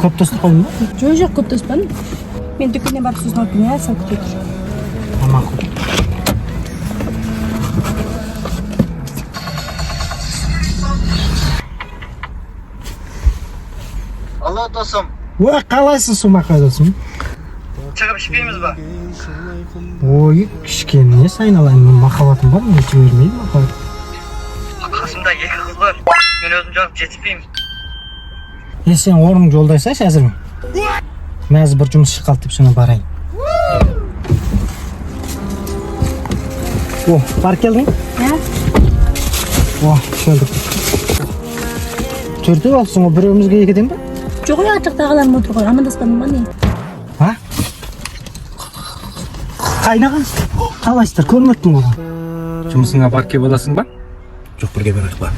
Көп тостырып қойдың ба? Жоқ, көп тоспадым. Мен дүкеннен барып сосын алып келейін, иә, сәл күте тұр. Мақұл. Алло, досым. Ой, қалайсың, Сумақай досым? Шығып ішпейміз ба? Ой, кішкене несі, айналайын, менің махаббатым бар, мен жібермейді махаббат. Қасымда екі қыз бар. Мен өзім жағып жетіспеймін. Е, сен орныңды жолдай салшы әзір. Мен әзір бір жұмыс шығып қалды деп соны барайын. О, барып келдің? Иә. О, келдік. Төртеу алыпсың ғой, біреуімізге екіден ба? Жоқ, ой, ар жақта ағаларым отыр ғой, амандаспадың ба, не? А? Қайнаға? Қалайсыздар? Көрмеппін ғой. Жұмысыңа барып келіп аласың ба? Жоқ, бірге барайық па?